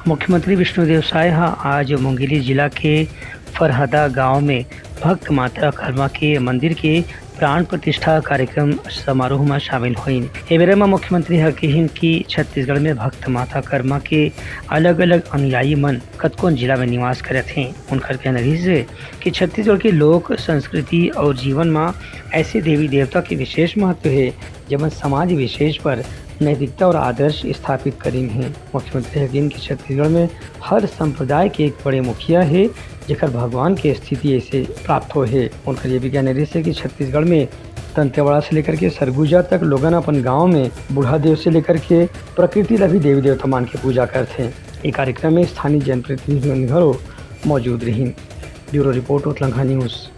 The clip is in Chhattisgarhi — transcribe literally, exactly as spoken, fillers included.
मुख्यमंत्री विष्णुदेव साय ह आज मुंगेली जिला के फरहदा गांव में भक्त माता कर्मा के मंदिर के प्राण प्रतिष्ठा कार्यक्रम समारोह म शामिल होइन। ए बेरा म मुख्यमंत्री ह किहिन कि छत्तीसगढ़ में भक्त माता कर्मा के अलग-अलग अनुयायी मन कतकोन जिला में निवास करत हें। उनकर कहना रहिस हे कि छत्तीसगढ़ के लोक संस्कृति और जीवन म ऐसे देवी देवता के विशेष महत्व हे, जेमन समाज विशेष पर नैतिकता और आदर्श स्थापित करिन हें। मुख्यमंत्री ह किहिन कि छत्तीसगढ़ में हर संप्रदाय के एक बड़े मुखिया हे, जेकर भगवान के स्थिति ऐसे प्राप्त होए हे। उनकर ये भी कहना रहिस हे कि छत्तीसगढ़ में दंतेवाड़ा से लेकर के सरगुजा तक लोगन अपन गांव में बूढ़ा देव से लेकर के प्रकृति ला भी देवी देवता मान के पूजा करथे। ये कार्यक्रम में स्थानीय जनप्रतिनिधि मन घलो मौजूद रहिन। Bureau report, Utlangha news.